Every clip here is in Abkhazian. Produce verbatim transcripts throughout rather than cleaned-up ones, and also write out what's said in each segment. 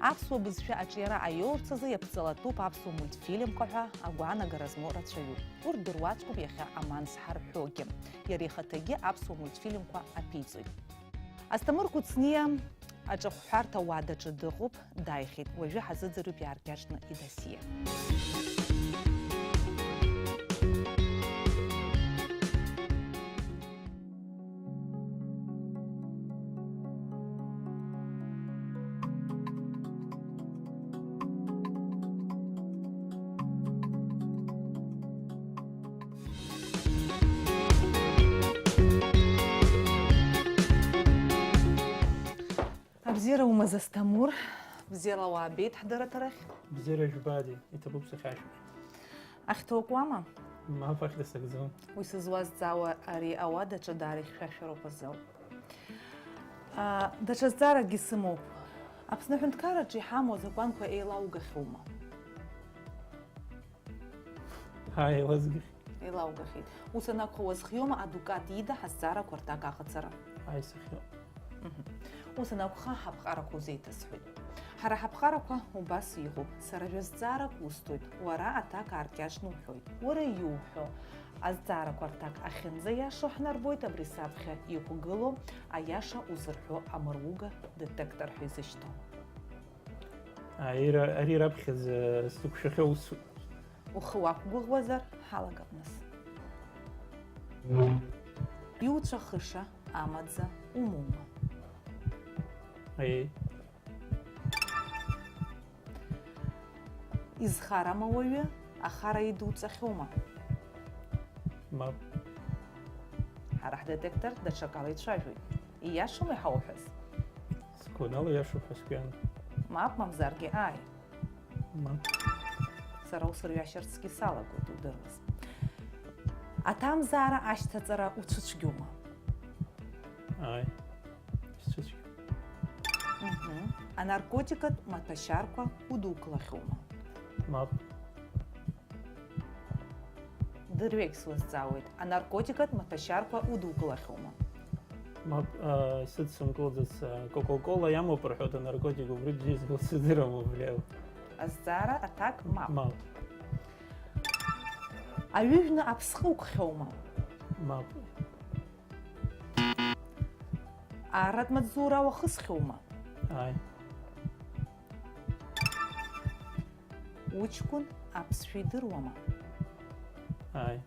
Аԥсуа бызшәа аҿиара аиоурц азы иаԥҵалатәуп аԥсуа мультфильмқәа ҳәа агәаанагара змоу рацәаҩуп. Урҭ дыруаӡәкуп иахьа аман зҳарҳәогьы. Иара ихаҭагьы аԥсуа мультфильмқәа аԥиҵоит. Асҭамыр Кәыҵниа аҿахәҳәарҭа уадаҿы дыҟоуп, дааихьеит. Уажәы ҳазыӡырҩып иааркьаҿны идосие. Абзиара умаз, Асҭамыр, бзиала уаабеит ҳдырраҭарахь. Бзиара жәбади, иҭабуп сахьашәҳәа. Ахьҭа укуама? Мап, ахьҭа сакӡом. Уи сызуазҵаауа ари ауадаҿы даара ихьшәашәароуп азы. А, даҽа зҵааракгьы сымоуп. Аԥсны аҳәынҭқарраҿы иҳамоу азакәанқәа еилаугахьоума? Ҳа, еилазгахьеит. Еилаугахьеит. Ус анакәха, уазхиоума адукат ида ҳазҵаарақәа рҭак аҟаҵара? Ааи, сахьоуп. Мгм. Ус анакәха, ҳаԥҟарақәа узеиҭасҳәоит. Ҳара ҳаԥҟарақәа убас иҟоуп. Сара жәа зҵаарак усҭоит, уара аҭак ааркьаҿны уҳәоит. Уара иуҳәо азҵаарақәа рҭак ахьынӡаиашоу ҳнарбоит абри саԥхьа иқәгылоу аиаша узырҳәо амыруга детектор ҳәа изышьҭоу. Ари ра-, ари раԥхьаӡа сзықәшәахьоу усуп. Ухы уақәгәыӷуазар, ҳалагап нас. Иуцәахыша амаӡа умоума? Аиеи. Изхарам ауаҩы, ахара идуҵахьоума? Мап. Ҳара ҳдетектор даҽакала ицәажәоит. Ииашоума иҳауҳәаз? Сгәанала ииашоуп ҳәа сгәы иаанагоит. Мап, мамзаргьы ааи. Мап. Сара усырҩашьарцгьы салагоит, удыруаз. Аҭамзаара ашьҭаҵара уцәыцәгьоума? Ааи, сцәыцәгьоуп. Мгм. Анаркотикатә маҭәашьарқәа удукылахьоума? Мап. Дырҩегь суазҵаауеит, анаркотикатә маҭәашьарқәа удукылахьоума? Мап, а, исыдсымкылӡац, а, Кока-Кола иамоуп рҳәоит анаркотик, убри бзиа избо сыздыруам, убри ауп. Азҵаара аҭак мап. Мап. Аҩыжәны аԥсҟы уқәхьоума? Мап. Арратә маҵзура уахысхьоума? Ааи. Уҷкәын аԥсшәа идыруама? Ааи.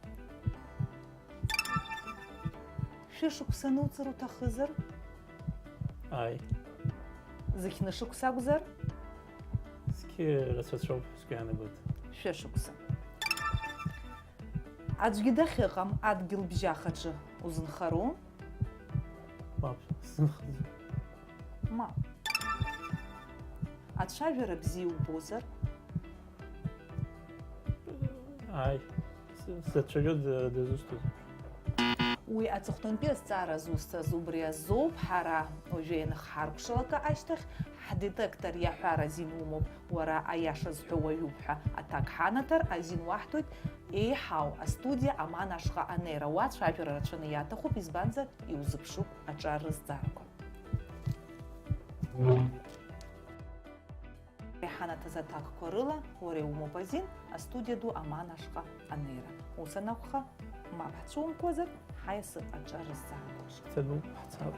Шәышықәса ануҵар уҭахызар? Ааи. Зқьны шықәса акәзар? Зқьы рацәацәоуп, сгәы иаанагоит. Шәышықәса. Аӡәгьы дахьыҟам адгьыл бжьахаҿы узынхару? Мап, сзынхаӡом. Мап. Ацәажәара бзиа убозар? Ааи, с-, сацәажәо д-, дызусҭоузеи? Уи аҵыхәтәантәи азҵаара зусҭаз убри азоуп, ҳара уажәы ианыхҳаркәшалак ашьҭахь, ҳдетектор иаҳәар азин умоуп, уара аиаша зҳәо уаҩуп ҳәа аҭак ҳанаҭар азин уаҳҭоит, еиҳау астудиа Аман ашҟа анеира. Уа ацәажәара рацәаны иаҭахуп, избанзар, иузыԥшуп аҿар рызҵаарақәа. Иҳанаҭаз аҭакқәа рыла уара иумоуп азин астудиа ду Аман ашҟа анеира. Ус анакәха, мап ҳцәумкуазар, ҳаиасып аҿар рызҵаарақәа. Ҳцану, ҳцап.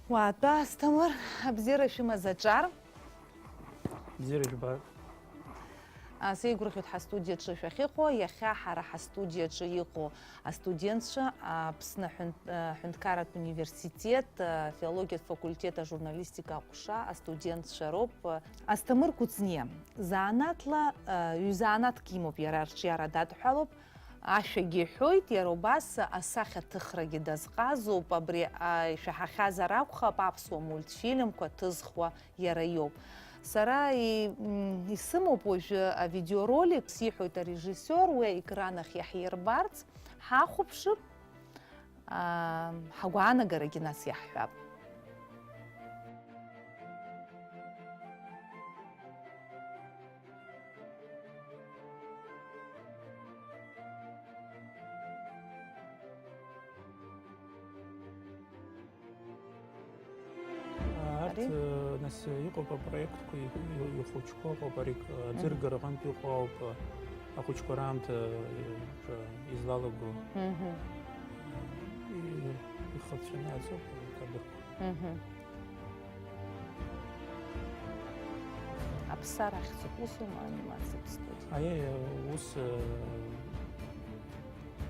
Уаатәа, Асҭамыр, абзиара шәымаз аҿар. Бзиара жәбар. А, сеигәырӷьоит ҳастудиаҿы шәахьыҟоу, иахьа ҳара ҳастудиаҿы иҟоу астудентцәа, а, Аԥсны аҳәын-, а, аҳәынҭқарратә университет, а, филологиатә факультет ажурналистика аҟәша астудентцәа роуп. Асҭамыр Кәыҵниа, заанаҭла, а, ҩ-занааҭк имоуп иара, арҿиара дадҳәалоуп, ашәагьы иҳәоит, иара убас асахьаҭыхрагьы дазҟазоуп, абри, а, ишәаҳахьазар акәхап, аԥсуа мультфильмқәа ҭызхуа иара иоуп. Сара и-, м, исымоуп уажәы авидеоролик, сиҳәоит арежиссиор, уи аекран ахь иаҳирбарц, ҳахәаԥшып, аа, ҳагәаанагарагьы нас иаҳҳәап. Нас иҟоуп апроектқәа, ихәыҷқәа ыҟоуп, ари аӡыргара аҟынтә иҟоу ауп ахәыҷқәа раамҭа излалаго. Ихацәаны иаҵоуп акадрқәа. Аԥсар ахьӡуп, усума анимациатә студиа? Аиеи, ус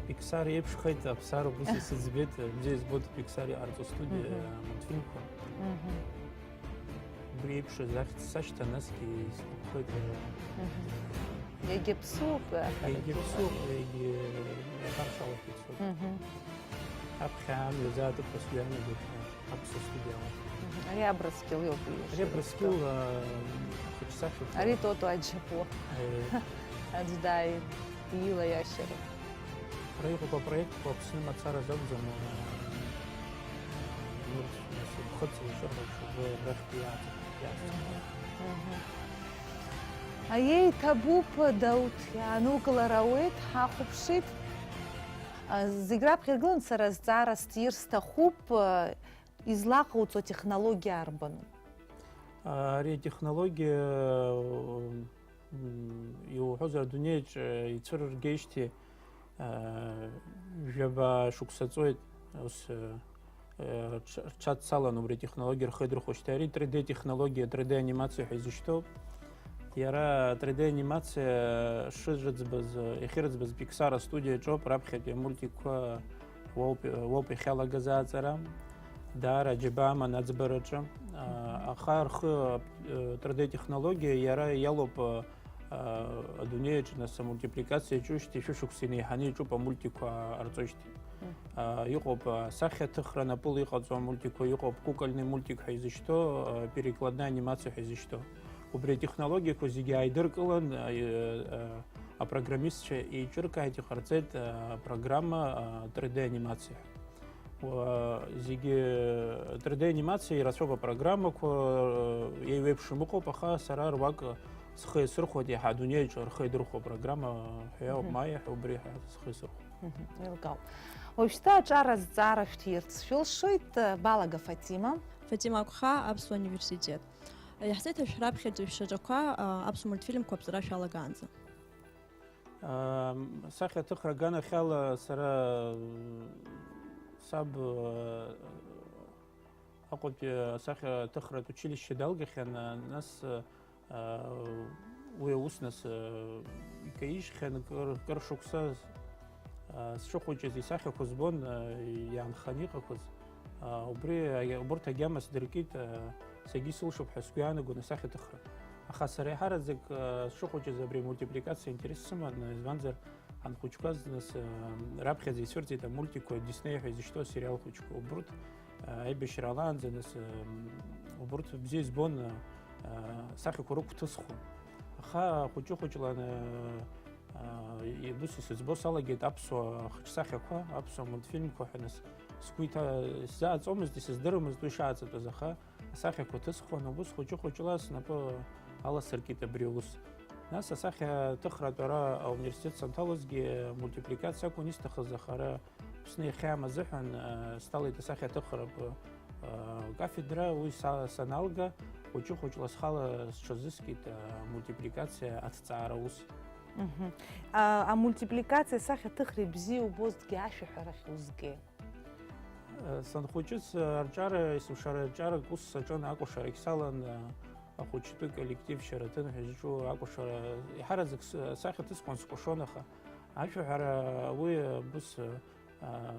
Pixar еиԥшхеит, Аԥсар ус исыӡбеит, бзиа избоит Pixar иҟарҵо студиа мультфильмқәа. Убри еиԥшыз ахьӡ сашьҭан, насгьы исгәаԥхеит. Егьа ԥсуоуп, аха. Егьа ԥсуоуп, егьа иахаршалахьеит. Аԥхьа амҩа заатып ҳәа сгәы иаанагоит аԥсуа студиала. Ари Абрыскьыл иоуп ииашоу. Ари Абрыскьыл, хәыҷсахьоуп. Ари Тото Аџьапуа. Аӡә дааин, иила иашьара. Ара иҟоуп апроектқәа Аԥсны мацара азы акәӡам, урҭ нас ԥхыӡ лашьырҳәа ҽакы рахьтә иааҵ-, иаасҭахуа. Аиеи, иҭабуп, Дауҭ, иаанукылар ауеит, ҳахәаԥшит. Зегь раԥхьа иргылан сара азҵаара сҭир сҭахуп, излаҟауҵо атехнологиа арбану? Ари атехнологиа, м, иуҳәозар, адунеиаҿ ицәырыргеижьҭеи, а, жәаба шықәса ҵуеит, ус, а, рҽ-, рҽадцалан убри атехнологиа рхы идырхәышьҭ. Ари три дэ технологиа, три дэ анимациа ҳәа изышьҭоуп. Иара три дэ анимациа шырыӡбаз, иахьырыӡбаз Pixar астудиаҿоуп, раԥхьатәи амультикқәа уоуп, уоуп иахьалагаз аҵара. Даара аџьабаа аман аӡбараҿы. А, аха рхы, а, три дэ технологиа иара иалоуп, а, а, адунеи аҿы, нас, амультипликациа иаҿушьҭеи, шәышықәса инеиҳаны иаҿуп амультикқәа ҟарҵоижьҭеи. А, иҟоуп, а, асахьаҭыхра напыла иҟаҵо амультикқәа, иҟоуп кукольный мультик ҳәа изышьҭоу, а, перекладная анимациа ҳәа изышьҭоу. Убри атехнологиақәа зегьы ааидыркылан, а, а, апрограммистцәа еиҿыркааит, иҟарҵеит, а, апрограмма, а, три дэ анимациа ҳәа. Уа, зегьы три дэ анимациа ирацәоуп апрограммақәа, еиуеиԥшым ыҟоуп, аха сара руак схы иасырхәоит, иаҳа адунеиаҿы рхы идырхәо апрограмма ҳәа иауп, Мгм. Маиа ҳәа, убри ҳәа схы исырхәоит. Мгм, еилкаауп. Уажәшьҭа аҿар азҵаара шәҭирц шәылшоит, балага Фатима. Фатима Агәхаа, Аԥсуа университет. Иаҳзеиҭашәҳәа раԥхьаӡа шәшьаҿақәа, а, аԥсуа мультфильмқәа аԥҵара шәалагаанӡа. Ам, асахьаҭыхра аганахьала сара, м, саб, а, Аҟәатәи асахьаҭыхратә училишьче далгахьан, а, нас, а, уи аус нас, а, икаижьхьан кыр, кыр шықәса, а, сшыхәыҷыз исахьақәа збон, а, иаанханы иҟақәаз. А, убри, а, убырҭ агьама сдыркит, а, саргьы сылшоуп ҳәа сгәы иаанагон асахьаҭыхра. Аха сара еиҳараӡак, а, сшыхәыҷыз абри амультипликациа интерес сыман, избанзар, ҳанхәыҷқәаз нас, а, раԥхьаӡа ицәырҵит амультикқәа, Диснеи ҳәа изышьҭоу асериал хәыҷқәа. Убырҭ, а, аибашьраалаанӡа нас, а, убырҭ бзиа избон, а, а, асахьақәа рықәҭысхуан. Аха хәыҷы-хәыҷла, а, а, и-, ус исыӡбо салагеит аԥсуа хыҿсахьақәа, аԥсуа мультфильмқәа ҳәа нас сгәы иҭа-, исзааӡомызт, исыздырамызт уи шааӡатәыз, аха асахьақәа ҭысхуан, убыс хәыҷы-хәыҷла снапы аласыркит абри аус. Нас асахьаҭыхратә ара ауниверситет санҭалозгьы мультипликациа акәын исҭахыз, аха ара Аԥсны иахьаам азыҳәан, а, сҭалеит асахьаҭыхратә, а, кафедра, уи са-, саналга, хәыҷы-хәыҷла схала сҽазыскит, а, амультипликациа аҭҵаара аус. Мгм. А, амультипликациа асахьаҭыхра ибзиа убозҭгьы ашәаҳәарахь узгеи? Санхәыҷыз, арҿиара, есымша арҿиарак ус саҿын, акәашарагь салан, ахәыҷтәы коллектив Шьараҭын ҳәа изҿу акәашара, еиҳараӡак с-, сахьаҭыхқәан скәашон, аха ашәаҳәара уи абыс, а,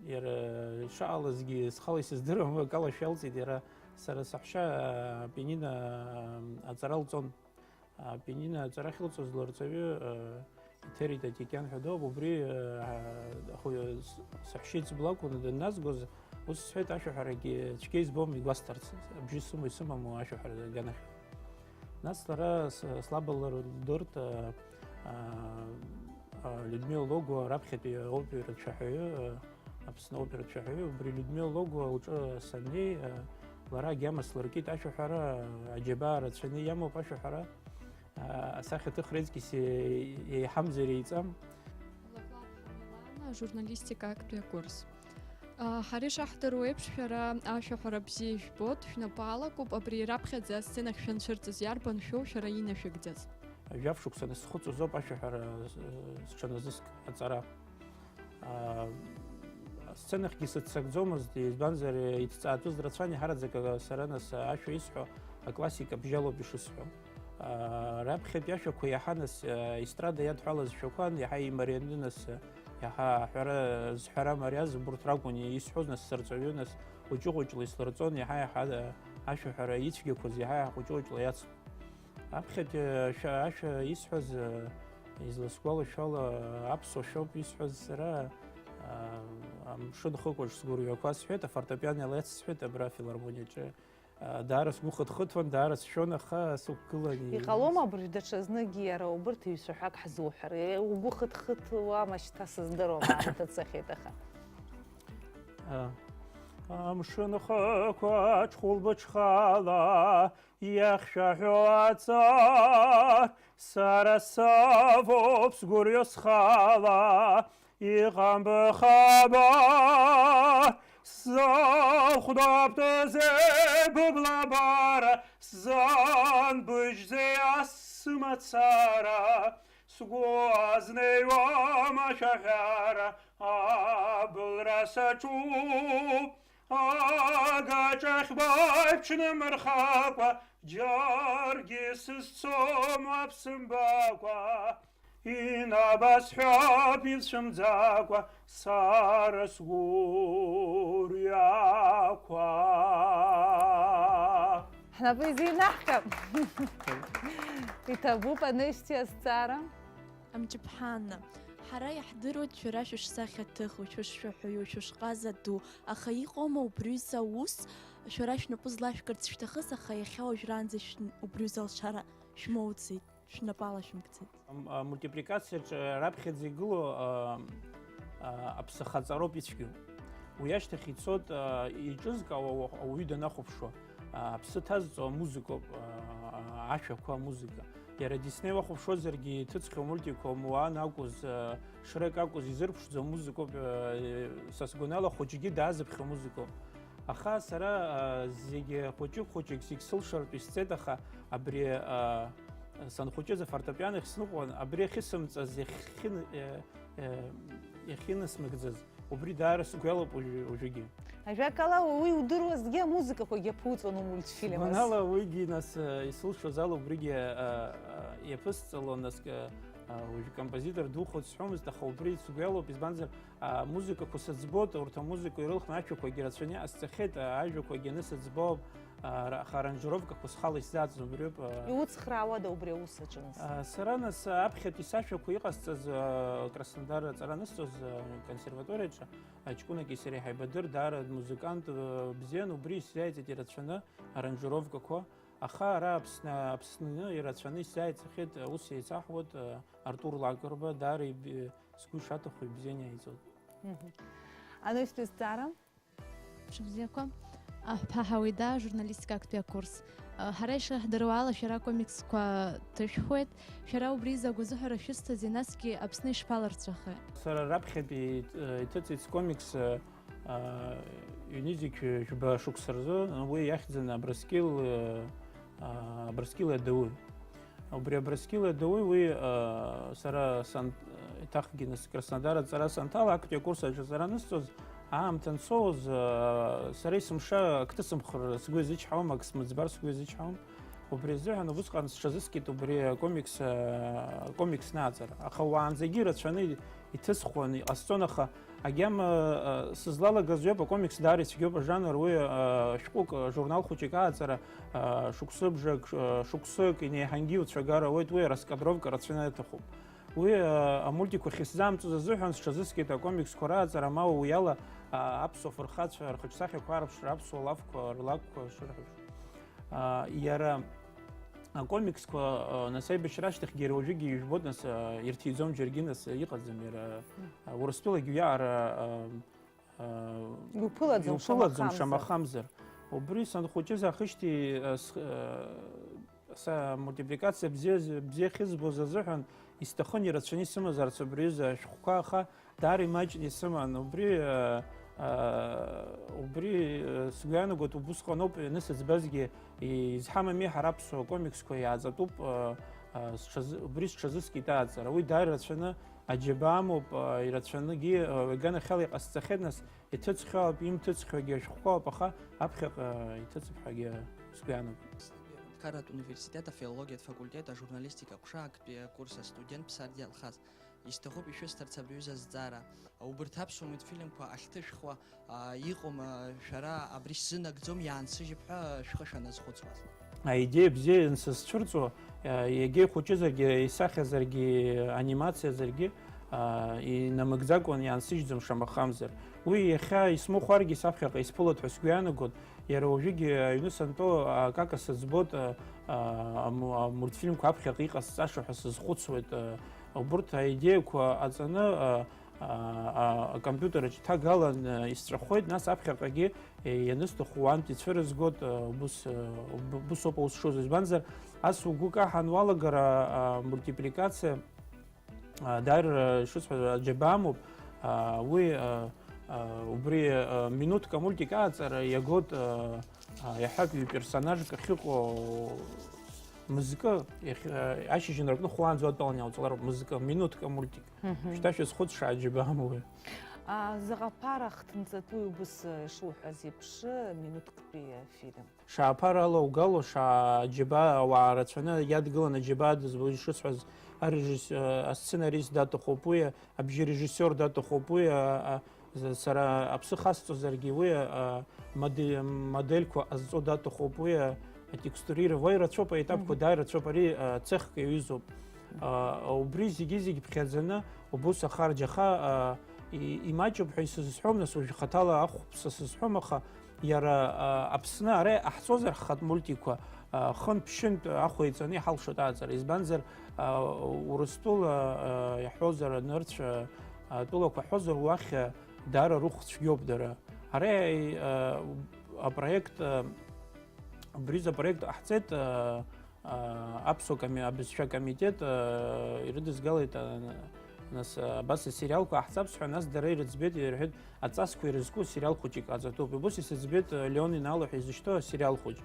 иара ишаалазгьы схала исыздыруам, акала шәалҵит иара, сара саҳәшьа, а, апианино, а, аҵара лҵон. Апианино аҵара ахьылҵоз лырҵаҩы, э, Еҭери Татиакиан ҳәа дууп, убри, э, ахәы-, с-, саҳәшьа иҵбы лакәын данназгоз, ус сҳәеит, ашәаҳәарагьы цәгьа избом игәасҭарц, абжьы сымоу исымаму ашәаҳәара аганахь. Нас лара с-, слабалырдырт, э, э, э, Людмила Логуа раԥхьатәи аоператә шәаҳәаҩы, э, Аԥсны аоператә шәаҳәаҩы, убри Людмила Логуа лҿы саннеи, э, лара агьама слыркит ашәаҳәара, аџьабаа рацәаны иамоуп ашәаҳәара, а, асахьаҭыхра аҵкьыс е-, еиҳамзар еиҵам. Лаплапова Милана, журналистика актәи акурс. Ҳара ишаҳдыруа еиԥш, шәара ашәаҳәара бзиа ижәбоит, шәнапы алакуп, абри раԥхьаӡа асценахь шәанцәырҵыз иарбан шәоу шәара инашәыгӡаз? Жәаф шықәса анысхыҵуаз ауп ашәаҳәара, э, сҽаназыскит аҵара. Аа, асценахьгьы сыццакӡомызт, избанзар, иҭҵаатәыз рацәан, иаҳараӡак сара нас ашәа исҳәо аклассика бжьалоуп ишысҳәо. Аа, раԥхьатәи ашәақәа иаҳа нас, аа, естрада иадҳәалаз шәақәан, иаҳа имарианы нас, иаҳа аҳәара, зҳәара мариаз убурҭ ракәын исҳәоз, нас сырҵаҩы, нас хәыҷы-хәыҷла ислырҵон, иаҳа-иаҳа, аа, ашәаҳәара ицәгьақәаз иаҳа-иаҳа хәыҷы-хәыҷла иацлон. Аԥхьатәи ашәа, ашәа исҳәаз, э, изласгәалашәо ала, аԥсуа шәоуп исҳәаз сара, а, амшын хықәаҿ сгәырҩақәа сҳәеит, афортепиано иалеицсҳәеит абра афилармониаҿы. А, даара сгәы хыҭхыҭуан, даара сшәон, аха сықәгылан. Иҟалома абыржә даҽазныкгьы иара убырҭ ҩ-цәаҳәак ҳзуҳәар? Э, угәы хыҭхыҭуама шьҭа сыздыруам, аамҭа цахьеит, аха. А, амшын хықәаҿ хәылбыҽхала иахьшәаҳәо аҵар, сара савоуп сгәырҩо схала, иҟам быхабар, сзахәдаптәызеи быблабара, сзанбыжьзеи ас сымацара, сгәы азнеиуам ашәаҳәара, абылра саҿуп. Агаҿахь бааиԥшны мырхакәа, џьаргьы сызцом уаԥсымбакәа, инабасҳәап ицәымӡакәа сара сгәырҩақәа. Ҳнапы изинаҳҟьап. Иҭабуп анаҩстәи азҵаара. Амҷыԥҳа Анна, ҳара иаҳдыруеит шәара шәышсахьаҭыху, шәышшәаҳәаҩу, шәышҟаза ду, аха иҟоума убриҩыза аус, шәара шәнапы злашәкырц шәҭахыз, аха иахьа уажәраанӡа шән-, убриҩыза алшара шәмоуӡеит, шәнапы алашәымкӡеит? Ам-, а, мультипликациаҿы раԥхьаӡа игылоу, а, а, аԥсахаҵароуп ицәгьоу. Уи ашьҭахь ицоит, а, еиҿызкаауа ауаҩы данахәаԥшуа. Аԥсы ҭазҵо амузыкоуп, ашәақәа, амузыка. Иара Диснеи уахәаԥшуазаргьы, иҭыҵхьоу мультикқәа, Моана акәыз, Шрек акәыз, изырԥшӡо амузыкоуп, са сгәанала, хәыҷгьы даазыԥхьо амузыкоуп. Аха сара, зегьы хәыҷык-хәыҷык зегь сылшартә исҵеит, аха абри, санхәыҷыз афортепиано ахь сныҟәон, абри ахьысымҵаз иахьын-, иахьынасмыгӡаз. Убри даара сгәалоуп уажәы, уажәыгьы. Ажәакала, уи удыруазҭгьы амузыкақәагьы аԥуҵон умультфильм азы. Сгәанала, уигьы, нас, э, исылшоз ала убригьы, э, э, иаԥысҵалон, нас, э, э, уажә композитор духоит сҳәомызт, аха убри сгәалоуп, избанзар, амузыкақәа сыӡбоит, урҭ амузыка ирылхны ашәақәагьы рацәаны иҟасҵахьеит, э, ажәақәагьы анысыӡбоуп, Ара-, аха аранжировкақәа схала исзааӡом, убриоуп, а. Иуцхраауада убри аус аҿы, нас? А, сара, нас, аԥхьатәи сашәақәа иҟасҵаз, а, Краснодар аҵара анысҵоз, а, консерваториаҿы, а, ҷкәынаки сареи ҳаибадыр, даара дмузыкант, а, бзиан, убри исзааиҵеит ирацәаны аранжировкақәа. Аха ара Аԥсны, Аԥсны ирацәаны исзааиҵахьеит, аус еицаҳуеит, а, Артур Лакрба, даара иб-, сгәы ишаҭаху ибзиан иааиҵоит. Мгм. Анаҩстәи зҵаара? Мшыбзиақәа. Аҳәԥаҳа Уида, ажурналистика актәи акурс. Ҳара ишаҳдыруа ала, шәара акомиксқәа ҭышәхуеит. Шәара убри изы агәазыҳәара шәысҭазеи, насгьы Аԥсны ишԥаларҵәахеи? Сара раԥхьатәи иҭ-, иҭыҵит скомикс, а, ҩнызқь жәба шықәса рзы, уи иахьӡын Абрыскьыл, а, Абрыскьыл адауи. Убри Абрыскьыл адауи уи, а, сара сан-, еиҭахгьы нас Краснодар аҵара санҭала, актәи акурс аҿы аҵара анысҵоз, аамҭа ансоуз, а, сара есымша акы ҭысымхыр сгәы иазычҳауам, ак смыӡбар сгәы иазычҳауам. Убри азыҳәан убысҟан сҽазыскит убри акомикс, а, комикс нааҵара. Аха уаанӡагьы рацәаны иҭысхуан, иҟасҵон, аха Агьама, а, сызлалагаз уиоуп, акомикс даара ицәгьоуп ажанр, уи, а, шәҟәык, а, журнал хәыҷык ааҵара, а, шықәсыбжак, а, шықәсык инеиҳангьы иуцәагар ауеит, уи араскадровка рацәаны иаҭахуп. Уи, а, амультикқәа ахьысзаамҵоз азыҳәан сҽазыскит акомиксқәа рааҵара, ма уи ала, а, аԥсуа фырхацәа рхаҿсахьақәа арԥшра, аԥсуа лафқәа рлакәқәа шырҳәо. А, иара акомиксқәа, а, нас аибашьра ашьҭахьгьы иара уажәыгьы ижәбоит, нас, а, ирҭиӡом џьаргьы, нас, а, иҟаӡам иара, а, Урыстәылагьы уиаҟара, а, а, иуԥылаӡом, иуԥылаӡом, шамахамзар. Шамахамзар. Убри санхәыҷыз ахышьҭеи, а, с-, а, са мультипликациа бзиа, бзиа ахьызбоз азыҳәан исҭахын ирацәаны исымазарц убри аҩыза ашәҟәқәа, аха Даара имаҷны исыман. Убри, э, Убри сгәы иаанагоит, убысҟаноуп ианысыӡбазгьы, изҳамами, ҳара аԥсуа комиксқәа иааҵатәуп, сҽазы-, убри сҽазыскит ааҵара. Уи дааира рацәаны аџьабаа амоуп, ирацәаныгьы, аганахьала иҟасҵахьеит, нас иҭыҵхьоуп, имҭыҵхьоугьы ашәҟәқәоуп, аха аԥхьаҟа иҭыҵып ҳәагьы сгәы иаанагоит. Аҳәынҭқарратә университет афилологиатә факультет ажурналистика ҟәша актәи акурс астудент Ԥсардиа Алхас. Исҭахуп ишәысҭарц абри аҩыза азҵаара. Убырҭ аԥсуа мультфильмқәа ахьҭышәхуа, аа, иҟоума, шәара абри шәзынагӡом, иаансыжьып ҳәа шәхы шәаназхәыцуаз? Аидеиа бзиа иансызцәырҵуа, иа-, иагьа ихәыҷызаргьы, исахьазаргьы, анимациазаргьы, аа, инамыгӡакәан иаансыжьӡом шамахамзар. Уи иахьа исмыхәаргьы саԥхьаҟа исԥылоит ҳәа сгәы иаанагоит. Иара уажәыгьы аҩны сантәоу акака сыӡбоит, а, а, аму-, амультфильмқәа аԥхьаҟа иҟасҵаша ҳәа сызхәыцуеит. А, убырҭ аидеиақәа аҵаны, а, а, а, акомпиутер аҿы иҭагалан, а, исҵәахуеит, нас аԥхьаҟагьы, е, ианысҭаху уантә ицәырызгоит, а, убыс, а, уб-, убыс ауп аус шуз. Избанзар, ас угәы каҳан уалагар, а, а, мультипликациа, А, дааир, а, ишысҳәаз, аџьабаа амоуп. А, уи, а, а, убри, а, минуҭк амультик ааҵара иагоит, а, а, иаҳҳәап, ҩ-персонажк ахьыҟоу мызкы, иахь-, а, ашьыжьынратәны хәлаанӡа уа дтәалан иауҵалароуп мызкы, минуҭк амультик. Мгм. Шьҭа шәазхәыцша, аџьабаа амоуи. А, заҟа ԥара хҭынҵатәуи убыс, а, ишуҳәаз еиԥш, минуҭктәи афильм? Шааԥарала угало, шааџьабаа ауаа рацәаны иадгыланы аџьабаа дызбо, ишысҳәаз, арежисс-, асценарист даҭахуп уи, абжьарежиссиор даҭахуп уи, а, а, з-, сара аԥсы хасҵозаргьы уи, а, моде-, модельқәа ҟазҵо даҭахуп уи, а, атекстурирование, уаҩ рацәоуп, аетапқәа Мгм. дааир рацәоуп, ари, а, цехк иаҩызоуп. А, убри зегьы-зегь ԥхьаӡаны убус ахарџь, аха, а, и-, имаҷуп ҳәа исызҳәом, нас уажә хаҭала ахәԥса сызҳәом, аха Иара, а, Аԥсны ара иҟаҳҵозар, ҳхатә мультикқәа, а, хынтә-ԥшьынтә ахәа иҵаны иҳалшоит ааҵара. Избанзар, а, Урыстәыла, а, иаҳәозар, нырцә, а, тәылақәа ҳҳәозар, уахь, а, даара рыхә цәгьоуп дара. Ара, а, апроект, а, абри апроект ҟаҳҵеит, а, а, аԥсуа коми-, абызшәа комитет, а, ирыдызгалеит, а, нас, а, абас асериалқәа ҟаҳҵап сҳәа, нас дара ирыӡбеит, ирҳәеит, аҵасқәа ирызку асериал хәыҷык ҟаҵатәуп. Убыс исыӡбеит, а, Леон Инало ҳәа изышьҭоу асериал хәыҷ.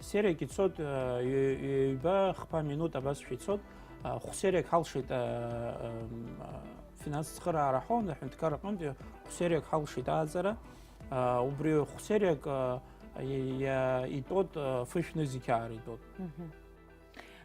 Сериак ицот, а, ҩ-, ҩба, хԥа минут абасшәа ицот, а, хә-сериак ҳалшеит, а, а, а, финанс цхыраара ҳауан, аҳәынҭқар аҟынтәи хә-сериак ҳалшеит ааҵара. А, убри хә-сериак, а, иа-, иа-, итәот, а, фышә нызқьаара итәот. Мгм.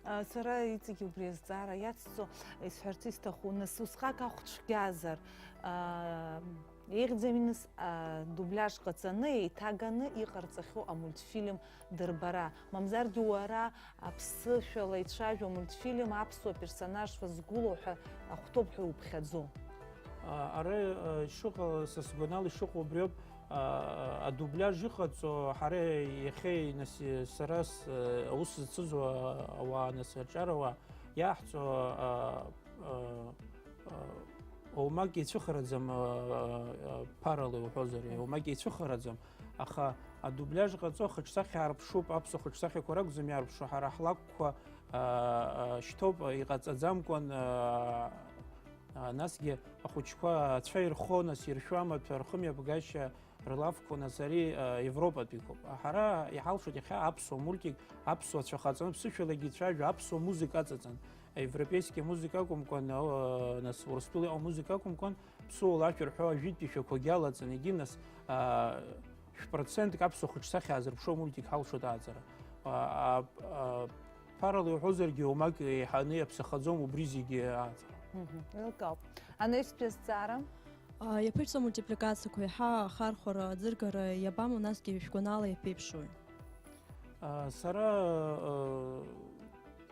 А, сара иҵегьы убри азҵаара иацҵо исҳәарц исҭаху, нас усҟак ахә цәгьазар, а, еиӷьӡами нас, а, дубляж ҟаҵаны, еиҭаганы иҟарҵахьоу амультфильм дырбара, мамзаргьы уара аԥсышәала ицәажәо амультфильм аԥсуа персонажқәа згәылоу ҳәа ахәҭоуп ҳәа уԥхьаӡо? А, ара, а, ишыҟала, са сгәанала ишыҟоу убриоуп, а, адубляж иҟаҵо, ҳара иахьа, нас, сара с-, аус зцыз ауаа, нас, аҿарауаа иаҳҵо, а, а, а, оумак ицәыхараӡам, а, а, ԥарала иуҳәозар, Мгм. оумак ицәыхараӡам, аха адубляж ҟаҵо ахаҿсахьа аарԥшуп, аԥсуа хаҿсахьақәа ракәӡам иаарԥшу, ҳара ҳлакәқәа, а, а, шьҭоуп, иҟаҵаӡамкәан, а, а, насгьы ахәыҷқәа ацәа ирхо, нас иршәу амаҭәа рхымҩаԥгашьа рлавқәа, нас ари, а, Европатәиқәоуп. Ҳара иҳалшоит иахьа аԥсуа мультик, аԥсуа цәа хаҵаны ԥсышәалагьы ицәажәо, аԥсуа музыка аҵаҵан. Аевропейски амузыка акәымкәан, а, нас Урыстәыла иҟоу амузыка акәымкәан, ԥсуала ашәа рҳәо ажәытәтәи шәақәагьы алаҵаны, егьи нас, а, шә-процентк аԥсуа хаҿсахьа аазырԥшуа мультик ҳалшоит ааҵара. А, а, а, ԥарала иуҳәозаргьы, оумак еиҳаны иаԥсахаӡом убри зегьы ааҵара. Мгм. Еилкаауп. Анаҩстәи азҵаара? А, иаԥышәҵо амультипликациақәа еиҳа ахархәара, аӡыргара иабамоу, насгьы шәгәанала иаԥеиԥшуи? А, сара, а,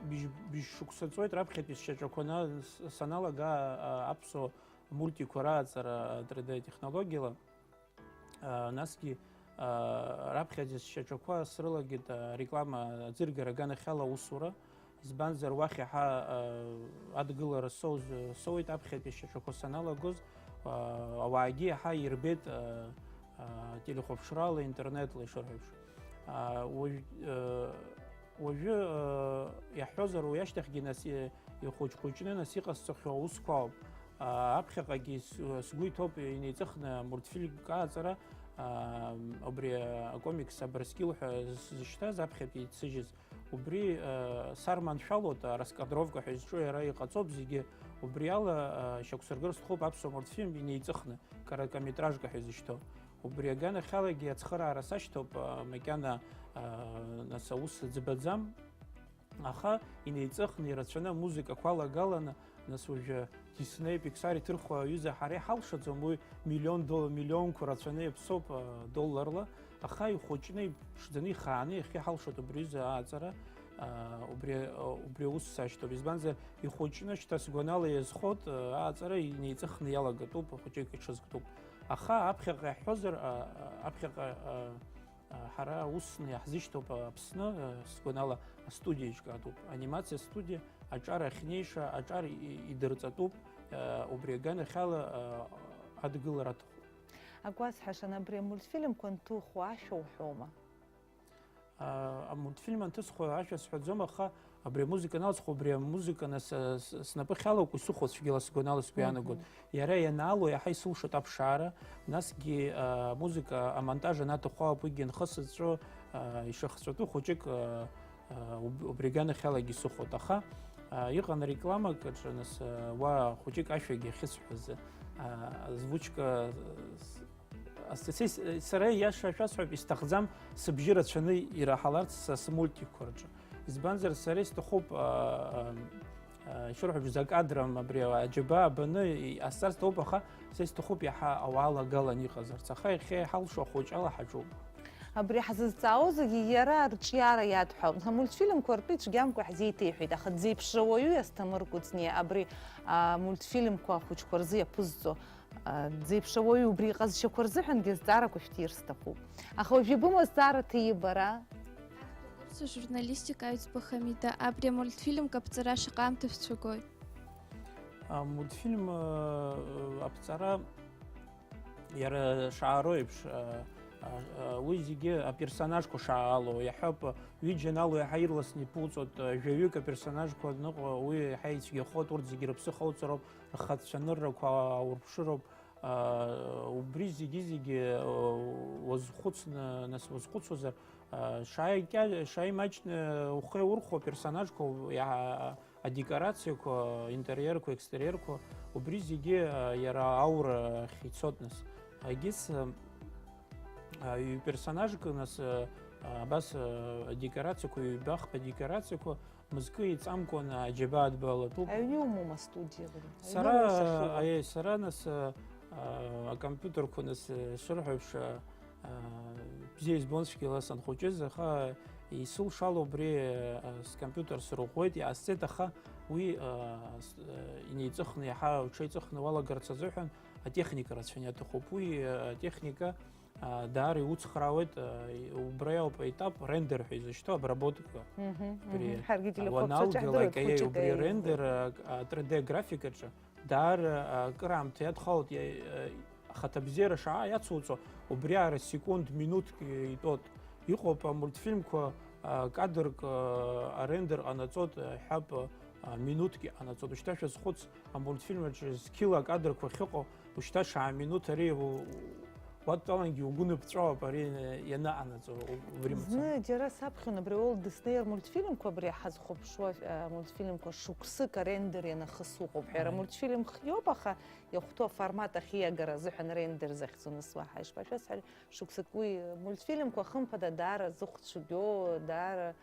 быжь-, быжь шықәса ҵуеит раԥхьатәи сшьаҿақәа на-, с-, саналага, а, аԥсуа мультикқәа рааҵара три Д технологиала. А, насгьы, а, раԥхьаӡа сшьаҿақәа срылагеит, а, реклама аӡыргара аганахьала аусура, избанзар уахь иаҳа, а, адгылара соуз-, соуеит аԥхьатәи ашьаҿақәа саналагоз, а, ауаагьы иаҳа ирбеит, а, а, телехәаԥшрала, интернетла ишырҳәо еиԥш. А, уажә, а, уажәы, а, иаҳҳәозар, уи ашьҭахьгьы нас, и-, ихәыҷ-хәыҷны нас иҟасҵахьоу аусқәа ауп. А, аԥхьаҟагьы с-, сгәы иҭоуп инеиҵыхны мультфильмк аҟаҵара, а, убри акомикс Абрыскьыл ҳәа зышьҭаз аԥхьатәи ицыжьыз. Убри, а, сарманшәалоит, а, раскадровка ҳәа изҿу иара иҟаҵоуп зегьы. Убри ала, а, шьақәсыргар сҭахуп аԥсуа мультфильм инеиҵыхны, короткометражка ҳәа изышьҭоу. Убри аганахьалагьы ацхыраара сашьҭоуп, а, макьана, а, нас аус ӡбаӡам. Аха инеиҵыхны, ирацәаны амузыкақәа алагаланы, нас уажәы Диснеи, Пиксар иҭырхуа аҩыза ҳара иҳалшаӡом, уи миллион дол-, миллионқәа рацәаны иаԥсоуп, а, долларла, аха ихәыҷны, иԥшӡаны, ихааны иахьа иҳалшоит убри аҩыза аҟаҵара, а, убри, а, убри аус сашьҭоуп. Избанзар, ихәыҷны шьҭа сгәанала иазхоит, а, аҟаҵара инеиҵыхны иалагатәуп, хәыҷык иҽазктәуп. Аха аԥхьаҟа иаҳҳәозар, а, а, аԥхьаҟа, а, Ҳара усны иаҳзышьҭоуп Аԥсны, сгәанала, астудиаҿгатәуп, анимациа студиа, аҿар ахьнеиша, аҿар и-, идырҵатәуп, убри аганахьала адгылара аҭахуп. Акы уасҳәашан, абри амультфильмқәа анҭухуа ашәа уҳәома? А, амультфильм анҭысхуа ашәа сҳәаӡом, аха Абри амузыка налҵхо, убри амузыка нас, а, с-, снапы хьалоуп, исыхәо цәгьала сгәанала сгәы иаанагоит. Мгм. Иара ианаало иаҳа исылшоит аԥшаара, насгьы, а, амонтаж анаҭаху ауп уигьы анхысыҵәҵәо, а, ишыхҵәатәу хәыҷык, а, а, уб-, убри аганахьалагьы исыхәоит. Аха, а, иҟан рекламак аҿы, нас, а, уа хәыҷык ашәагьы ахьысҳәаз, а, озвучка, а, с-, Ас-, сес-, сара иаша шәасҳәап, исҭахӡам сыбжьы рацәаны ираҳаларц са смультикқәа рҿы. Избанзар, сара исҭахуп, а, а, а, ишырҳәо еиԥш, закадрам абри аџьабаа баны иҟасҵар сҭахуп, аха са исҭахуп иаҳа ауаа лагалан иҟазарц. Аха иахьа иҳалшо ахәыҷала ҳаҿуп. Абри ҳзызҵаауа зегьы иара арҿиара иадҳәалон. Амультфильмқәа ртәы ицәгьамкәа иаҳзеиҭеиҳәеит, аха дзеиԥшрауаҩу Асҭамыр Кәыҵниа абри, а, амультфильмқәа ахәыҷқәа рзы иаԥызҵо А, дзеиԥшрауаҩу убри иҟазшьақәа рзыҳәангьы зҵаарақәа шәҭир сҭахуп. Аха уажә ибымоу азҵаара ҭиибара? Актәи акурс ажурналистика аҩӡба Хамида, абри амультфильм аԥҵара шаҟа аамҭа шәцәагоит? Амультфильм, э, аԥҵара иара шаароу еиԥш, э, э, уи зегьы аперсонажқәа шаало, иаҳҳәап, ҩыџьа анало иаҳа ирласны иԥуҵоит, э, жәаҩык аперсонажқәа аныҟоу уи иаҳа ицәгьахоит, урҭ зегьы рыԥсы хауҵароуп. Рхатә цәаныррақәа аурԥшыроуп. Аа, убри зегьы-зегьы, аа, уазхәыцны, нас уазхәыцуазар, аа, шааикьа-, шааимаҷны ухы иаурхәо аперсонажқәа, иа-, адекорациақәа, интерьерқәа, екстерьерқәа, убри зегьы, аа, иара аура ахь ицоит нас. Егьыс, аа, аа, ҩ-персонажк нас, аа, абас, аа, адекорациақәа, ҩбахԥа адекорациақәа, Мызкы иҵамкәан аџьабаа дбалатәуп. Аҩны иумоума астудиа абри? Сара, аҩны уус ахьыҟоу? Аиеи, сара нас, а, а, акомпиутерқәа нас, а, шырҳәо еиԥш, а, а, бзиа избон цәгьала санхәыҷыз, аха исылшало убри, а, скомпиутер сырӷәӷәеит, иаасҵеит, аха уи, а, с-, а, инеиҵыхны, иаҳа уҽеиҵыхны уалагарц азыҳәан атехника рацәаны иаҭахуп. Уи, а, атехника А, даара иуцхраауеит, а, убра иоуп аетап рендер ҳәа изышьҭоу, обработка. Мгм, Убри мгм. Ҳаргьы телефон уаналгалак, шәаҿаҳдыруеит, аиеи, хәыҷык убри аиеи. Рендер, а, а, три D графикаҿы даара, а, акыраамҭа иадхалоит, иа-, а, ахаҭабзиара шаа иацуҵо, убри аара секунд, минуҭк итәоит. Иҟоуп амультфильмқәа, а, кадрк, а, арендер ҟанаҵоит, а, ҳәап, а, минуҭк иҟанаҵоит. Ушьҭа шәазхәыц, амультфильм аҿы зқьыла акадрқәа ахьыҟоу, ушьҭа шаа минуҭ ари у-, уадтәалангьы угәы ныԥҵәауап ари ианаҟанаҵо, у-, убри мацара. Зны џьара саԥхьон абри Уолт Диснеи рмультфильмқәа, абри ҳазхәаԥшуа, а, мультфильмқәа шықәсык арендер ианахыс уҟоуп ҳәа. Иара Ааи. Мультфильм хиоуп, аха иахәҭоу аформат ахьиагара азыҳәан рендер захьӡу, нас уаҳа ишԥашәасҳәари, шықәсык уи мультфильмқәа хымԥада даара зыхәцәгьоу, даара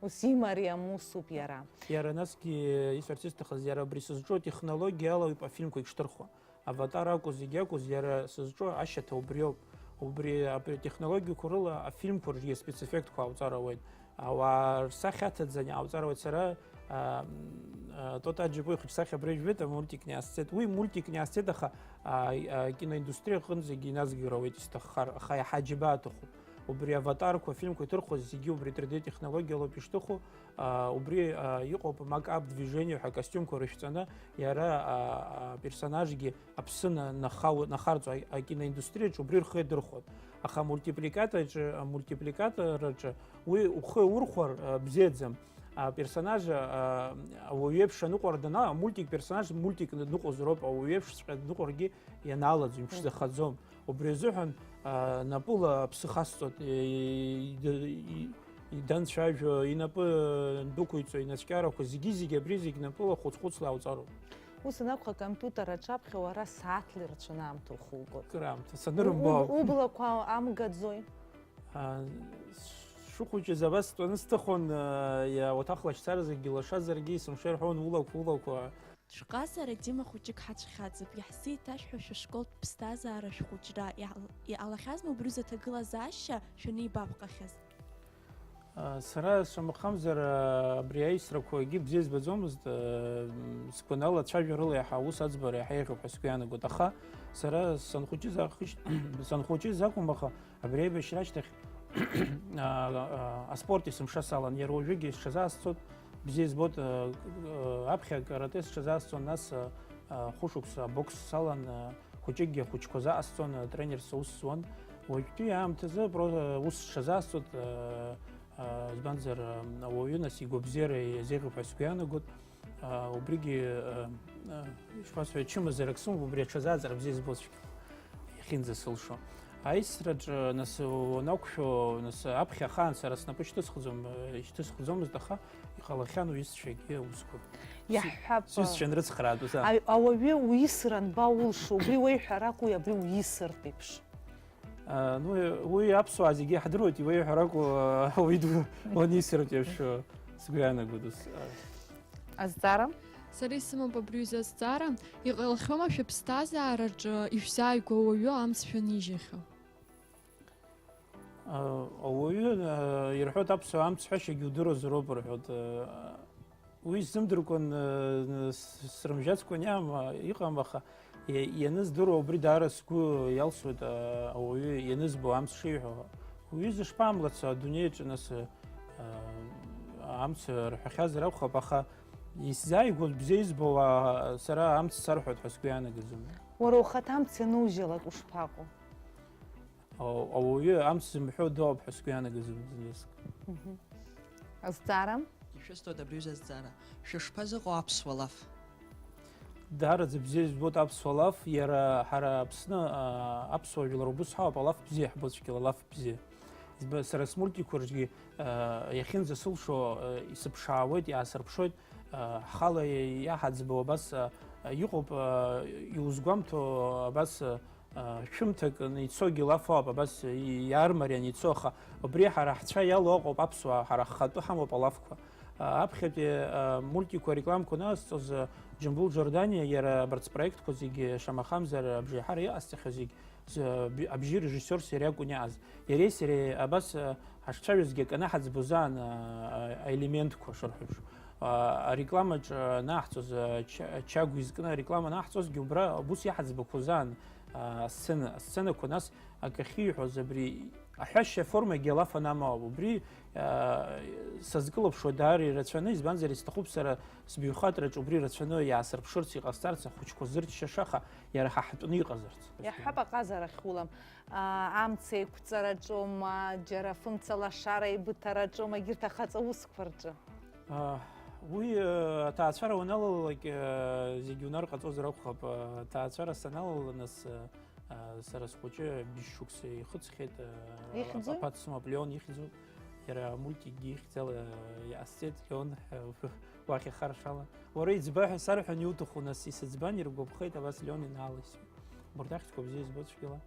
ус имариам усуп иара. Иара насгьы исҳәарц исҭахыз, иара абри сызҿу атехнологиа ала ауп афильмқәа ишҭырхуа. Аватар акәу, зегь акәу, иара сызҿу ашьаҭа убриоуп. Убри, абри атехнологиақәа рыла афильмқәа рҿгьы спецэффектқәа ҟауҵар ауеит. Ауаа рсахьа аҭаӡаны иҟауҵар ауеит. Сара, а, м, а, Тота Аџьабуи ихәыҷсахьа абра ижәбеит, амультик Неосцет. Уи мультик Неосцет, аха, а, а, киноиндустриа аҟынӡагьы иназгар ауеит исҭаххар, аха иаҳа аџьабаа аҭахуп. Убри аватарқәа, афильмқәа иҭырхуаз зегьы убри три D технологиалоуп ишҭыху, а, убри, а, иҟоуп макап движение ҳәа акостиумқәа рышәҵаны, иара, а, аперсонажгьы аԥсы на-, нахау-, нахарҵо а-, акиноиндустриаҿы убри рхы иадырхәон. Аха мультипликатор аҿы, амультипликатор аҿы уи ухы иаурхәар, а, бзиаӡам. Аперсонаж, а, ауаҩ еиԥш аныҟәара данала, амультик персонаж мультик ныҟәозароуп, ауаҩ еиԥшҵәҟьа дныҟәаргьы ианаалаӡом, имԥшӡахаӡом. Убри азыҳәан, а, напыла аԥсы хасҵоит, и-, и-, и-, данцәажәо, инапы ндәықәиҵо, инацәкьарақәа, зегьы-зегьы абри зегь напыла хәыц-хәыцла иаауҵароуп. Ус анакәха, акомпиутер аҿаԥхьа уара сааҭла ирацәаны аамҭа ухугоит. Кыр аамҭа, санырымбо. У-, уб-, ублақәа амгаӡои? А, сшыхәыҷыз абас стәаны сҭыхон, а, иа-, уаҭах лашьцаразаргьы, лашазаргьы, сымшеи рҳәон, улақәа, улақәа. Шәҟазара Дима хәыҷык ҳацәхьаҵып, иаҳзеиҭашәҳәо шәышколтә ԥсҭазаара, шәхәыҷра, иҟал-, иҟалахьазма убри рзы аҭагылазаашьа шәанеибабҟахьаз? А, сара, шамахамзар, а, абри аисрақәагьы бзиа избаӡомызт, а, м, сгәанала, цәажәарыла иаҳа аус аӡбара иаҳа еиӷьуп ҳәа сгәы иаанагоит, аха сара санхәыҷыз ахышь-, санхәыҷыз акәым, аха абри аибашьра ашьҭахь, а, а, аспорт есымша салан, иара уажәыгьы сҽазаасҵоит, бзиа избоит, а, а, аԥхьа акарате сҽазаасҵон, нас, а, а, хәышықәса абокс салан, а, хәыҷыкгьы ахәыҷқәа заҟасҵон, а, тренерс аус зуан. Уажәтәи аамҭазы про-, ус сҽазаасҵоит, а, а, избанзар, а, ауаҩы нас игәабзиара иазеиӷьуп ҳәа сгәы иаанагоит. А, убригьы, а, а, ишԥасҳәаи, чымазарак сымоуп, убри аҽазааӡара бзиа збоит цәгьала, иахьынӡасылшо. Аисраҿы, нас, уанақәшәо, нас, аԥхьа ахаан сара снапы шьҭысхӡом, э, ишьҭысхӡомызт, аха иҟалахьан уҩызцәагьы аусқәа. Иаҳҳәап, сҩызцәа анрыцхраатәыз, а. А-, ауаҩы уисыр анбаулшо, убри уеиҳәарак, уи абри уисыртә еиԥш. А, ну, уи аԥсуаа зегьы иаҳдыруеит, иуеиҳәарак, а, ауаҩы ду-, уанисыртә еиԥш, а, сгәы иаанагоит ус, а. Азҵаара? Сара исымоуп абри аҩыза азҵаара. Иҟалахьоума шәыԥсҭазаараҿы ишәзааигәоу ауаҩы амц шәанижьахьоу? А, ауаҩы, а, ирҳәоит, аԥсуаа амц ҳәашьагьы удыруазароуп рҳәоит, а, Уи сзымдыркәан, э, с-, срымжьацкәан иаама, иҟам, аха иа-, ианыздыруа убри даара сгәы иалсуеит, а, ауаҩы ианызбо амц шиҳәо. Уҩыза шԥамлац адунеиаҿы, нас, а, амц рҳәахьазар акәхап, аха исзааигәоу бзиа избо уаа сара амц сарҳәоит ҳәа сгәы иаанагӡом. Уара ухаҭа амц ианужьалак ушԥаҟоу? Ау-, ауаҩы амц зымҳәо дыҟоуп ҳәа сгәы иаанагаз зынӡаск. Мгм. Азҵаара? Ишәысҭоит абри аҩыза азҵаара. Шәышԥазыҟоу аԥсуа лаф? Даараӡа бзиа избоит аԥсуа лаф, иара ҳара Аԥсны, а, аԥсуа жәлар убыс ҳауп, алаф бзиа ҳбо цәгьала, алаф бзиа. Избан, сара смультикқәа рҿгьы, а, иахьынӡасылшо, а, исыԥшаауеит, иаасырԥшуеит, а, ҳхала иаҳаӡбо абас, а, иҟоуп, а, иузгәамҭо абас, а, А, шәымҭак ицогьы лаф ауп, абас и-, иаармариан ицо, аха убри ҳара ҳцәа иалоу аҟоуп аԥсуаа, ҳара ҳхатәы ҳамоуп алафқәа. А, аԥхьатәи, а, мультикқәа, рекламқәа анаасҵоз, а, Џьамбул Џьорданиа, иара абарҭ спроектқәа зегьы, шамахамзар, абжеиҳара иҟасҵахьоу зегь, з-, би-, абжьы режиссиорс иара иакәын иааз. Иареи сареи абас, а, ҳашцәажәозгьы акы анаҳаӡбозаан, а, а, аелементқәа шырҳәо еиԥш. А, арекламаҿы анаҳҵоз, а, Ча-, Чагә изкны ареклама анаҳҵозгьы убра убыс иаҳаӡбақәозаан, а, асцена, асценақәа, нас акы ахьиҳәоз абри аҳәашьа аформагьы алаф анамоуп. Убри, а, сазкылыԥшуа даара ирацәаны, избанзар, исҭахуп сара сбаҩхатәраҿы убри рацәаны иаасырԥшырц, иҟасҵарц, ахәыҷқәа зырччаша, аха иара ҳа ҳтәны иҟазарц. Иаҳҳәап, аҟазара ахьулам. А, амца еиқәҵараҿома, џьара фымца лашара еибыҭараҿома, егьырҭ ахаҵа усқәа рҿы? А, уи, э, аҭаацәара уаналалалак, э, зегьы унарҟаҵозар акәхап. Э, аҭаацәара саналала, нас, э, э, сара схәыҷы бжь шықәса ихыҵхьеит, э, Ихьӡуи? Аԥа дсымоуп, Леон ихьӡуп. Иара амультикгьы ихьӡала иҟасҵеит, Леон, э, уахь ихаршала. Уара иӡба ҳәа сарҳәан иуҭаху, нас, исыӡбан, иргәаԥхеит, абас Леон инааласит. Абарҭ ахьӡқәа бзиа избо цәгьала.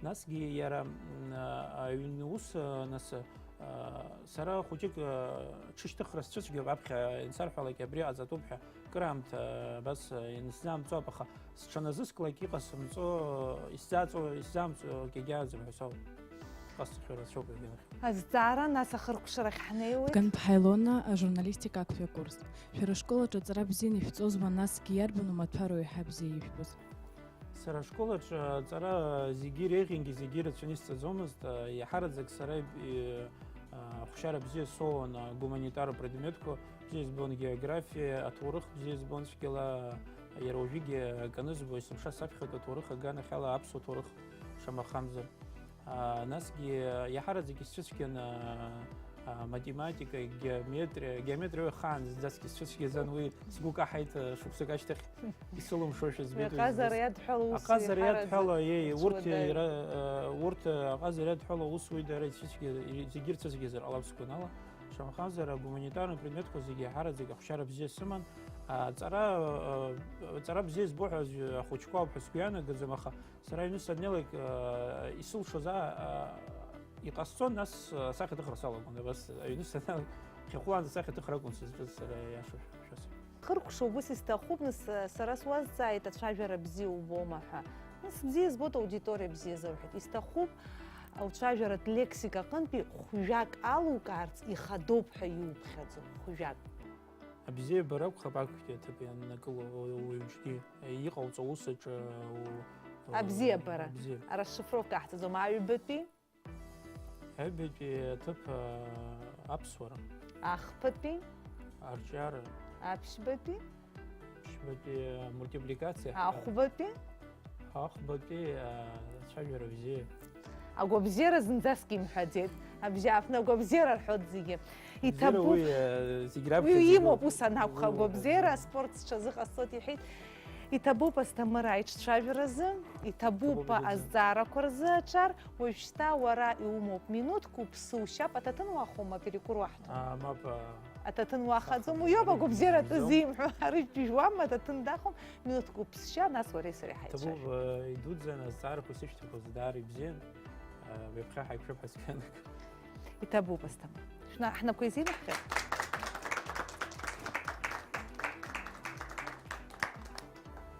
Насгьы иара, м, а, аҩн ус, а, нас, а, сара хәыҷык, а, ҽышьҭыхра сцәыцәгьоуп, аԥхьа иансарҳәалак абри ҟаҵатәуп ҳәа, кыраамҭа, а, абас, а, иансзаамҵуап, аха сҽаназыскылак иҟасымҵо, исзааҵо, исзаамҵо акгьы аӡам ҳәа сауп. Иҟасҵахьоу рацәоуп егьанахь. Азҵаара, нас ахыркәшарахь ҳнеиуеит. Ганԥҳа Илона, ажурналистика актәи акурс. Шәара ашкол аҿы аҵара бзианы ишәҵозма, насгьы иарбан умаҭәару еиҳа бзиа ижәбоз? Сара ашкол аҿы аҵара зегьы иреиӷьынгьы зегьы ирацәаны исҵаӡомызт. Иаҳараӡак сара, и-, ахәшьара бзиа соуан агуманитартә предметқәа, бзиа избон географиа, аҭоурых бзиа избон цәгьала, иара уажәыгьы акы анызбо, есымша саԥхьоит аҭоурых аганахьала аԥсуа ҭоурых шамахамзар. А, насгьы иаҳараӡак исцәыцәгьан, а, А, математика, геометриа, геометриа уи ахаан зынӡаскгьы сцәыцәгьаӡан, уи сгәы каҳаит, а, шықәсык ашьҭахь исылымшошәа збеит уи Аҟазара зынӡаск. иадҳәало ус Аҟазара еиҳараӡак иадҳәало, еи, урҭ уцәуадаҩ. иара, а, урҭ, а, аҟазара иадҳәало аус уи дара ицәыцәгьа-, зегьы ирцәыцәгьазар ҟалап сгәанала. Шамахамзар, агуманитарный предметқәа зегьы еиҳараӡак ахәшьара бзиа сыман. А, ҵара, а, ҵара бзиа збо ҳәа аӡәы ахәыҷқәа ауп ҳәа сгәы ианагаӡом, аха сара аҩны саннеилак, а, исылшоз, а, а, иҟасҵон, нас, а, асахьаҭыхра салагон, абас аҩны саннеилак, хьахәлаанӡа асахьаҭыхра акәын сызҿыз сара, иашоу шәасҳәап. Хыркәшоуп, ус исҭахуп, нас, сара суазҵааит, ацәажәара бзиа убома ҳәа. Нас бзиа збоит, аудиториа бзиа зауҳәеит. Исҭахуп, уцәажәаратә лексика аҟынтәи хәжәак алукаарц ихадоуп ҳәа иуԥхьаӡо, хәжәак. Абзиабара акәхап ақәгьы аҭыԥ ианнакыло уаҩ-, уаҩ-, уаҩ-, уаҩ-, иҟауҵо аус аҿы, у-, у-, Абзиабара. Абзиабара. Расшифровка аҳҭаӡом, аҩбатәи? Аҩбатәи аҭыԥ, а, аԥсуара. Ахԥатәи? Арҿиара. Аԥшьбатәи? Ԥшьбатәи, а, мультипликациа. Ахәбатәи? Ахәбатәи, а, ацәажәара бзиа. Агәабзиара зынӡаск имҳәаӡеит. Абжьааԥны агәабзиара рҳәоит зегьы. Иҭабуп. Уи, а, зегь Уи раԥхьаӡа имоуп иҟоуп. ус анакәха, Уи агәабзиара агәабзиара. Аспорт сҽазыҟасҵоит, иҳәеит. Иҭабуп, Асҭамыр, аиҿцәажәаразы, иҭабуп Иҭабуп, иҭабуп. Азҵаарақәа рзы аҽар, уажәшьҭа уара иумоуп минуҭк, уԥсы ушьап, аҭаҭын уахома, аперекур уаҳҭома? А, мап, а, Аҭаҭын уахаӡом, сахаӡом, уиоуп агәабзиара сахаӡом. Зимҳәо, арыжәтәыжәуама, аҭаҭын дахом, минуҭк уԥсшьа, нас уара сара иҳаицәажәо. Ҭабуп, э, идуӡӡан азҵаарақәа сышьҭақәаз даара ибзиан, э, ҩаԥхьа ҳаиқәшәап ҳәа сгәы иаанагоит. Иҭабуп, Асҭамыр. Шәна-, ҳнапқәа еизимҳәҳәар?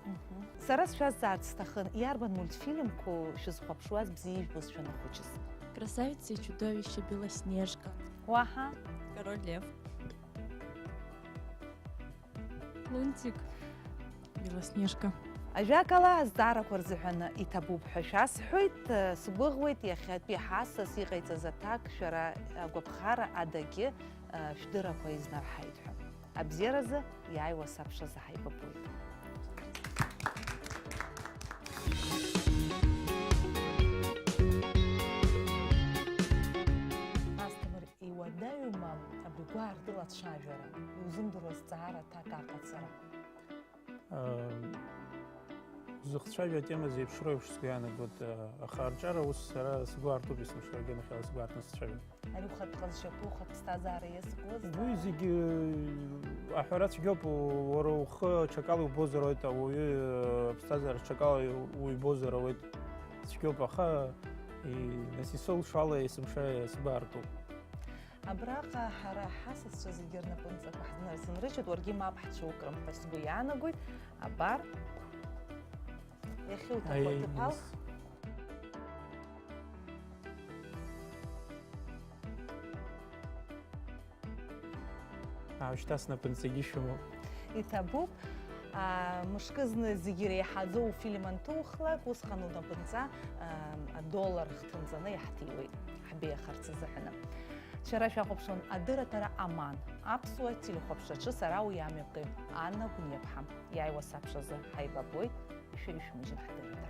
Мгм. Сара сшәазҵаарц сҭахын, иарбан мультфильмқәоу шәызхәаԥшуаз бзиа ижәбоз шәанахәыҷыз? Красавица и чудовище Белоснежка. Уаҳа? Король лев. Лунтик. Белоснежка. Ажәакала, азҵаарақәа рзыҳәаны иҭабуп ҳәа шәасҳәоит. Сгәыӷуеит, иахьатәи ҳасас иҟаиҵаз аҭак шәара агәаԥхара адагьы, шәдыррақәа изнарҳаит ҳәа. Абзиаразы иааиуа сабшазы ҳаибабоит. Асҭамыр, иуадаҩума абри гәаартыла ацәажәара, иузымдыруа зҵаара аҭак аҟаҵара? Ам, зыхцәажәо атема зеиԥшроу еиԥш сгәы иаанагоит, а, аха арҿиара ус сара сгәы аартуп есымша, агьанахьала сгәы аартны сцәажәоит. Ари ухатә ҟазшьақәоу, ухатә ԥсҭазаара иазкуаз? Уи зегьы аҳәара цәгьоуп, уара ухы аҽакала иубозар ауеит, ауаҩы аԥсҭазаара аҽакала уибозар ауеит, цәгьоуп, аха, и-, нас исылшо ала есымша сгәы аартуп. Абраҟа ҳара ҳасасцәа зегьы рнапынҵақәа ҳзынарзынрыжьит, уаргьы мап ҳцәукрым ҳәа сгәы иаанагоит. Абар, иахьуҭаху аҭыԥ алх. Аашьҭа снапынҵагьы шәымоуп. Иҭабуп. А, мышкы зны зегьы иреиҳаӡоу уфильм анҭухлак, усҟан унапынҵа, а, адоллар хҭынҵаны иаҳҭиуеит, ҳбеиахарц азыҳәаны. Шәара шәахәаԥшуан адырраҭара Аман, аԥсуа телехәаԥшраҿы сара уи амҩаԥгаҩ Анна Гәниаԥҳа. Иааиуа сабшазы ҳаибабоит, ишәа-, ишәмыжьын ҳдырраҭара.